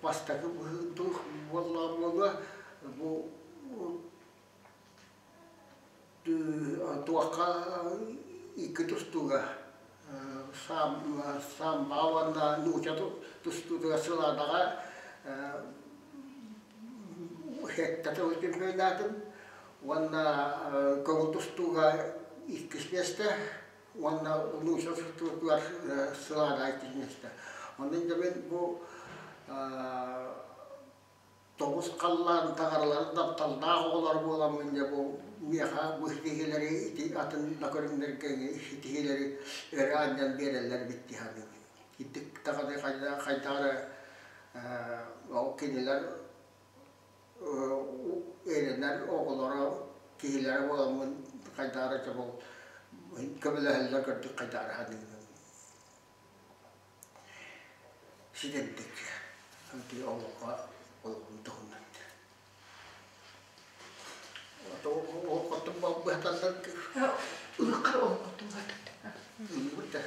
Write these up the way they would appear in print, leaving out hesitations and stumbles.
бастакы быһыы буоллаҕа буолуо, бу туохха икки тустууга самбаҕа уонна нуучча тустуутугар сылаадаҕа сэттэ сыл чемпионнаатым уонна көҥүл тустууга иккис миэстэ уонна нуучча тустуутугар сылаадаҕа иккис миэстэ. Онон дьэ мин бу тоҕус халлаан таҥараларын тапталлаах оҕолоро буоламмын дьэ бу миэхэ бу ситиһиилэри ити атын да көрүҥнэргэ ситиһиилэри өрө анньан биэрэллэр эбит дии саныыбын. Итик даҕаны хайдах эрэ ол кинилэр эрэнэр оҕолоро киһилэрэ буоламмын хайдах эрэ дьэ бу көмөлөһөллөр көрдүк хайдах эрэ саныыбын. Ситэрдик ити олоххо олоҕун туһунан. Олоххоттон быһаталлар Ылыккар олоххоттон быһаталлар. Ыллыбыт да.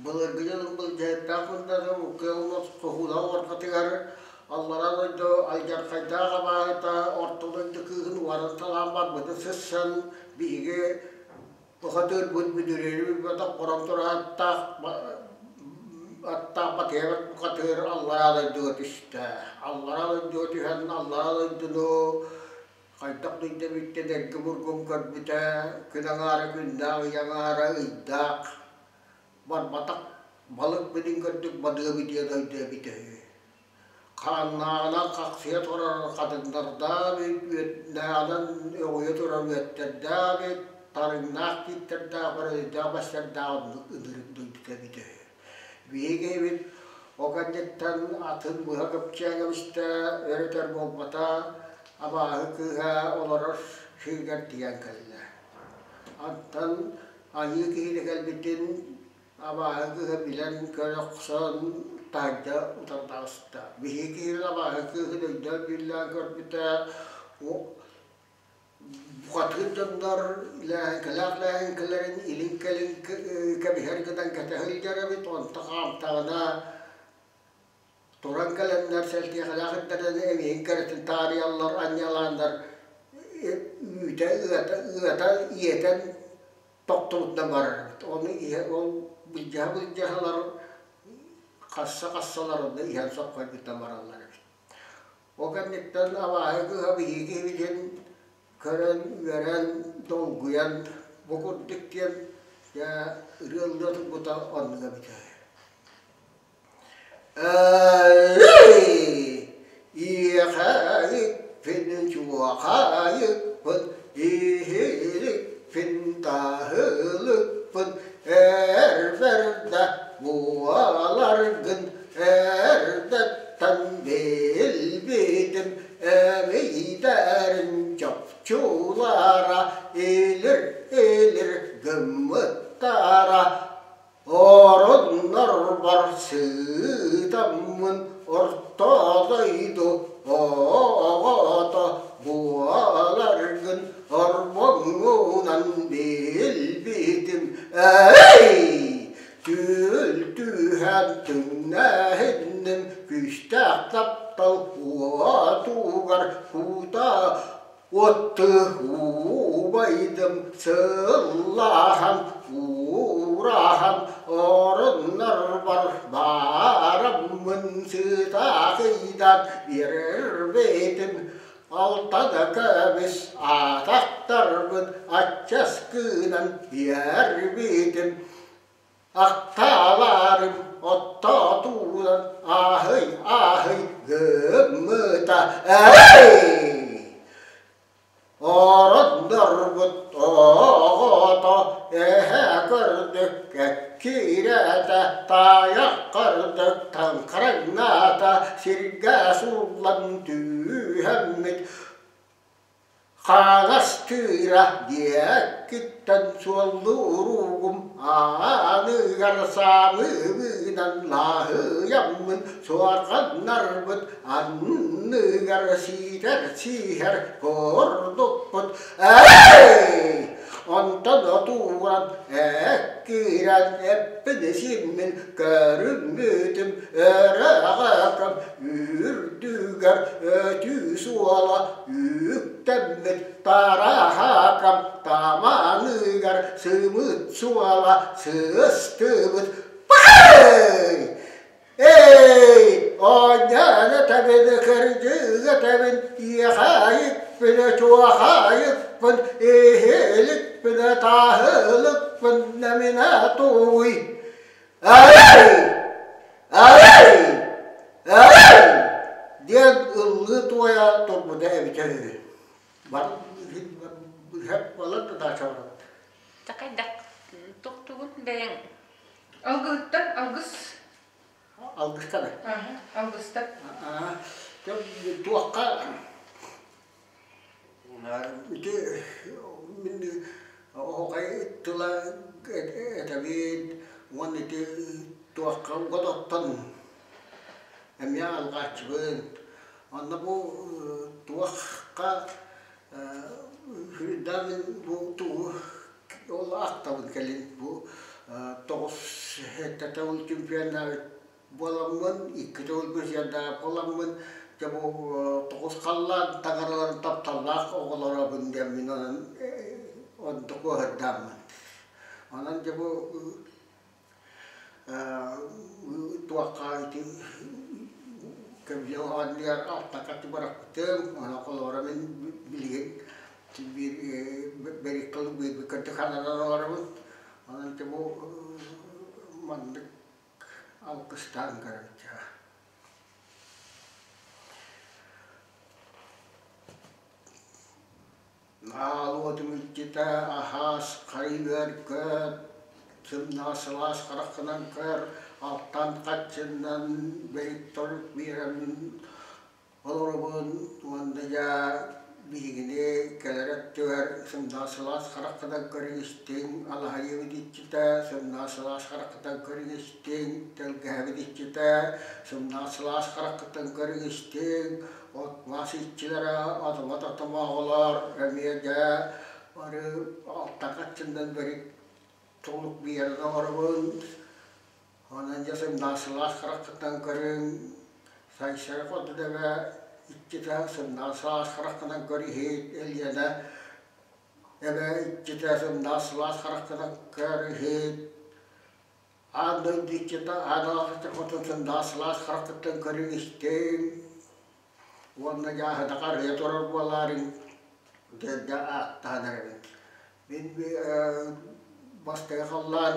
Былыргы дьонум былдьаһыктаах мындары уккуйаллар хоһуулаах уорҕатыгар аллараа дойду алдьархайдаах абааһыта орто дойду кыыһын уоран талаан барбытын сыссан биһиги Бухатыырбыт бүдүрүөрү билбэтэх хорон турар аттаах аттаах Батыйабыт бухатыыр аллараа дойдуга түстэ. Аллараа дойдуга түһэн аллараа дойдуну хайдах дойду эбиттэн эргим-ургум көрбүтэ, күн аҥаара күннээх, ый аҥаара ыйдаах, барбатах балык билин көрдүк бадыа бүтүө дойду эбитэ үһү. Хааннааҕынан хахсыйа турар хатыҥнардаах эбит, үөттээҕинэн өҕүйэ турар үөттэрдээх эбит, тарыҥнаах тииттэрдээх, бөрөлөрдөөх бэстэрдээх оннук ынырык дойдута эбитэ үһү. Биһиги эбит ол кэнниттэн атын быһа кыпчыан кэбистэ, өр-өтөр буолбата, абааһы кыыһа олорор сиригэр тиийэн кэллэ. Антон айыы киһитэ кэлбитин Абааһы кыыһа билэн көрө охсон таһырдьа утары таҕыста. Биһиги киһибит абааһы кыыһын өйдөөн биллээн көрбүтэ, бухатыыр дьоннор лээһиҥкэлээх лээһиҥкэлэрин илин-кэлин кэбиһэр гынан кэтэһэ сылдьар эбит, онто хаамтаҕына Туран кэлэннэр сэлтиэхэлээх ирдэрин эмиһин кэрэтин таарыйаллар, анньалааннар үүтэ ыата, ыата иэтэн тохтубутунан барар эбит. Ону иһэ ол былдьаһа-былдьаһалар хасса-хассалар онно иһэн соххойбутунан бараллар эбит. Ол кэнниттэн абааһы кыыһа биһиги киһибитин көрөн, үөрэн, долгуйан бу курдук диэн дьэ ырыа ыллыа турбута оннук эбитэ үһү. Иэхэйикпин, чуохайыкпын, иһирикпин, таһылыкпын, эрбэрдэ буоларгын эрдэттэн билбитим, эмиийдэрин чопчулара илир-илир гыммыттара. Ороннорбор сытаммын орто дойду оҕото буоларгын орбоҥҥунан билбитим эй түүл түһэн түҥнэһинним күүстээх таптал уотугар куута Оттуубайдым сыллааһан, уураһан, оруннарбар баараммын сытаахыйдан биэрбитим. Алтана көмүс атахтарбын аччас гынан биэрбитим. Ахтаалаарым оттоотуунан ааһый-ааһый гыммыта эй! Ороннорбут оҕото эһэ көрдүк эккирэтэ, таайах көрдүк таҥхараҥнаата, сиргэ сууллан түһэммит Хаҥастыыра диэкиттэн суоллууругум ааныгар саамыыбынан лааһыйаммын суорҕаннарбыт анныгар сиитэр сииһэр курдукпут. Эй! Онтон отууран эккирэн эппин-симмин көрүммүтүм өрө аҕакам үрдүгэр өтүү суола үктэммит тараһакам таманыгар сымыт суола сыстыбыт. Пахай! Эй, оонньоон этэбин, кырдьык этэбин, иэхэйикпин, чуохайыкпын, иһиликпин, тааһылыкпын, нэминэ тууй. Эй! Эй! Эй! Диэн ыллыы туойа турбута эбитэ үһү. Бар буолан да даача барабыт. Такайдах тохтугун бэйэҥ Алгыһыттан алгыс. Алгыстан. Алгыстан. Туохха ити мин оһуохай тыла этэбин уонна ити туохха угат эмиэ алҕааччыбын. Онно бу туохха сүрдээх мин бу тугу Ол ахтабын кэлин бу тоҕус сэттэ төгүл чемпионнаабыт буоламмын, икки төгүл призердаах буоламмын, дьэ бу тоҕус халлаан таҥараларын тапталлаах оҕолоробун диэммин онон онтук куоһардааммын. Онон дьэ бу туохха ити көмүлүөк оонньуур алтакаты бырахпытым, онон холобура мин билигин биир бэрик тылы биирбит хананан олоробун. Онон ити бу маннык алгыстаан көрөбүт. Наалуотум иччитэ аһаас хайыгар көт, сымнаҕас сылаас хараххынан көр, алтан хаччыннан бэйик-торук биэрэммин олоробун уонна дьэ биһигини кэлэр өттүгэр сымнаҕас сылаас хараххынан көрүҥ истиҥ, алаһайыбыт иччитэ сымнаҕас сылаас хараххынан көрүҥ истиҥ, тэлгэһэбит иччитэ сымнаҕас сылаас хараххынан көрүҥ истиҥ, От-мас иччилэрэ, атыма-татыма оҕолор эмиэ дьэ бары алтаҕа бэрик толук биэрэн олоробун. Онон дьэ сымнаасылаах хараххыттан көрүҥ, Сайсары хоту дэбэ иччитэ сымнаасылаах хараххынан көр иһит, Элиэнэ эбэ иччитэ сымнаасылаах хараххынан көр иһит, Аан дойду иччитэ аадалаах хотун сылаас хараххыттан көрүҥ истиҥ уонна дьааһынаҕа арыйа турар буолаарыҥ диэн ааттаан эрэбин. Мин бастакы халлаан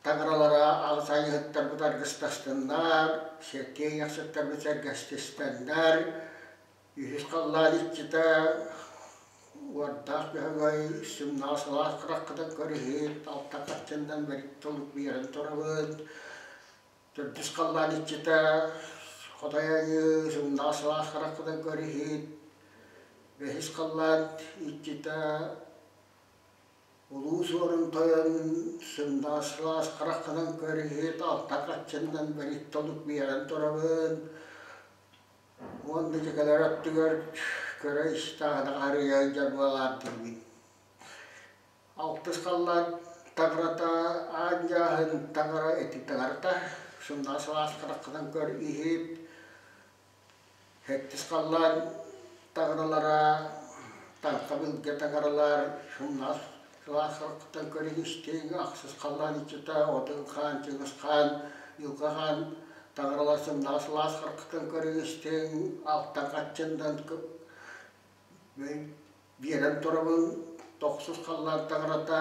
таҥаралара аҕыс айыһыттарбыт аргыстастыннар, сэргиэ иэхситтэрбит сэргэстистэннэр, Үһүс халлаан иччитэ уордаах дьөһөгөй сымнаҕас сылаас хараххытын көрүһүт, алта хаччыннан бэрик толук биэрэн турабыт. Төрдүс халлаан иччитэ хотой айыы сымнаҕас сылаас хараххытын көрүһүт. Бэһис халлаан иччитэ Улуу Суорун Тойон сымнаҕас сылаас хараххынан көрүһүт, алта хаччыннан бэрик толук биэрэн турабын. Уонна дьэ кэлэр өттүгэр көрө истэҕинэ харыйа ыйдар буолаардыыбын. Алтыс халлаан таҥарата аан дьааһын таҥара ити таҥарата сымнаҕас сылаас хараххынан көр иһит Сэттис халлаан таҥаралара таҥха билгэ таҥаралар сымнаҕас сылаас хараххыттан көрүҥ истиҥ ахсыс халлаан иччитэ Одун хаан Чыҥыс хаан Илга хаан Таҥаралар сымнаҕас сылаас хараххытын көрүҥ-истиҥ, алтан хаччындан биэрэн турабын, тохсус халлаан таҥарата,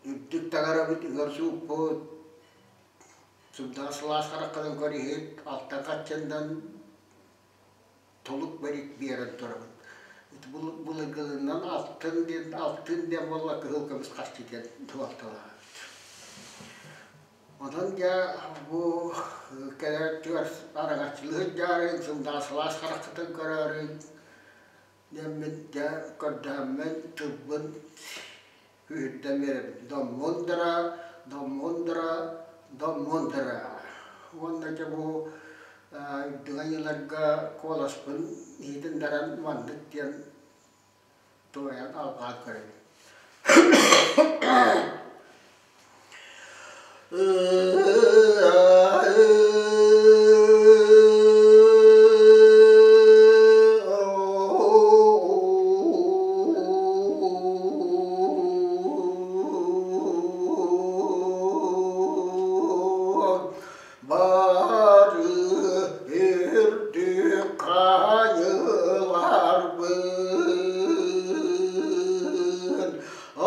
үрдүк таҥарабыт ыар сууппут, сымнаҕас сылаас хараххытын көрүһүт, алтан хаччындан толук бэрик биэрэн турабын. Ити былыргыларынан алтын диэн буолла кыһыл көмүс харчы диэн туһалталаах. Онон дьэ бу кэлэр өттүгэр араҥаччылыы сылдьаарыҥ, сылаас хараххытын көрөөрүҥ диэммин дьэ көрдөһөммүн тылбын күүһүрдэн биэрэбин. Доммундара, доммундара, доммундара. Уонна дьэ бу Үрдүк айыыларга куоласпын иһитиннэрэн маннык диэн туойан алҕаан көрөбүн. Бары үрдүк хайыларбын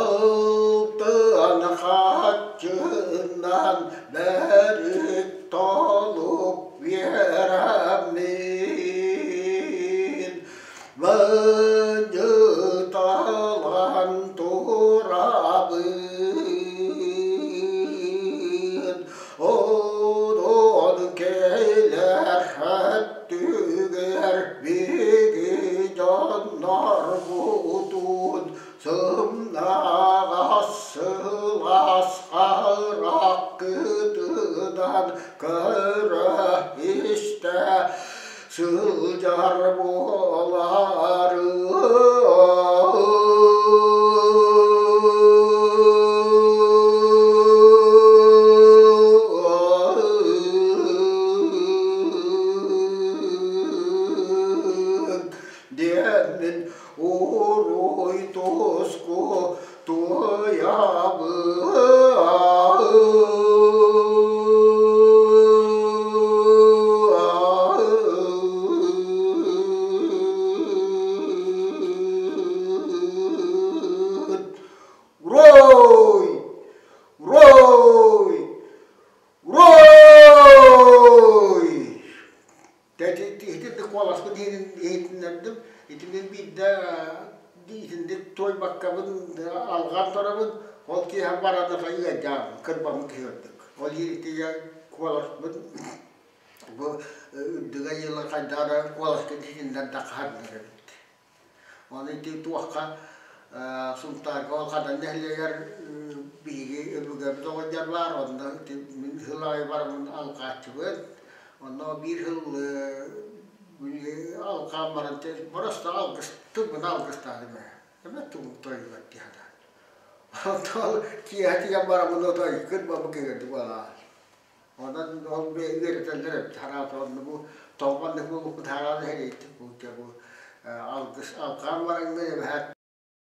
алтан хаччынан бэрик толук биэрэммин Мынньыталан турабын Онон кэлэр өттүгэр биһиги дьоннорбутун сымнаҕас сылаас хараххытынан көрө-истэ сылдьар буолаарыҥ. Диэммин уруй туску туйабын. Рой! Рой! Рой! Ити куоласпын иһитиннэрдим. Итинник биирдэ итинник туойбаккабын алҕаан турабын. Ол киэһэ баран ыалдьаабын, кырбаммын киһи Ол итигэ куоласпын бу үрдүгэ ыйылар хайдах эрэ куоласка иһитиннэрдэ хаһаннар эбит. Ону ити туохха Сунтаарга ол Хадан нэһилиэгэр биһиги өбүгэбит оҕонньор баар, онно ити мин сыл аайы бараммын алҕааччыбын. Онно биир сыл алҕаан баран просто алгыс тылбын алгыстаатым ээ. Эмэ тугун тойугар дии санаан. Онтон киэһэ тиийэн бараммын отой кырбаммын кэҥэрдик буолаҕа. Онон ол үөрэтэллэр эбит хараата онно бу тоҕо маннык буолбуппут хараана иһэриэйдик бу дьэ бу алгыс алҕаан бараҥҥа эбэһээт.